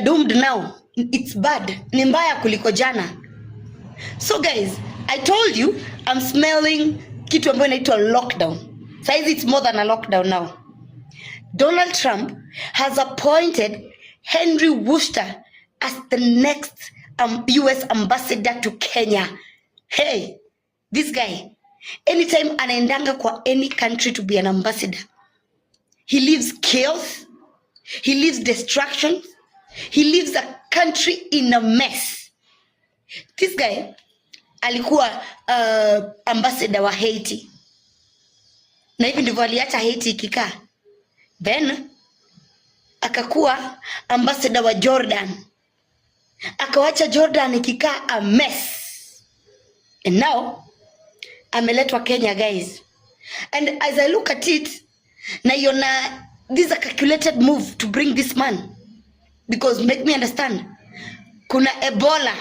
are doomed now. It's bad, ni mbaya kuliko jana. So guys, I told you I'm smelling kitu ambayo inaitwa lockdown. Saizi it's more than a lockdown now. Donald Trump has appointed Henry Wooster as the next US ambassador to Kenya. Hey, this guy, anytime anaendanga kwa any country to be an ambassador, he leaves chaos, he leaves destruction, he leaves a country in a mess. This guy alikuwa ambassador wa Haiti, na hivi ndivyo aliacha Haiti ikikaa. Then akakuwa ambassador wa Jordan, akawacha Jordan ikikaa a mess, and now ameletwa Kenya, guys. And as I look at it, naiona this is a calculated move to bring this man, because make me understand, kuna Ebola,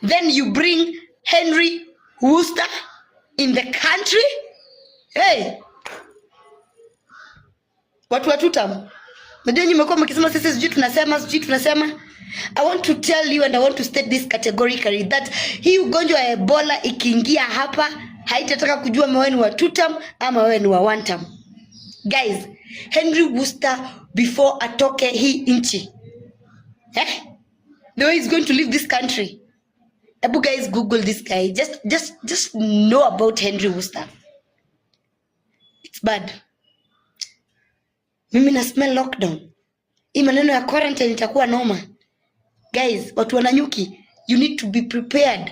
then you bring Henry Wooster in the country. Hey, watu wa tutam, najua nyinyi mmekuwa mkisema sisi sijui tunasema, sijui tunasema. I want to tell you and I want to state this categorically that hii ugonjwa wa Ebola ikiingia hapa, haitataka kujua wewe ni wa tutam ama wewe ni wa one term. Guys, Henry Wooster, before atoke hii nchi, eh? The way he's going to leave this country. Ebu guys, Google this guy. Just know about Henry Wooster. It's bad. Mimi na smell lockdown. Hii maneno ya quarantine itakuwa noma. Guys, watu wa Nanyuki, you need to be prepared.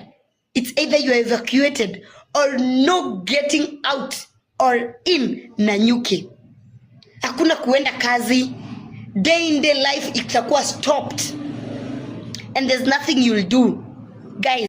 It's either you are evacuated or no getting out or in Nanyuki. Hakuna kuenda kazi. Day in day life itakuwa stopped. And there's nothing you'll do. Guys,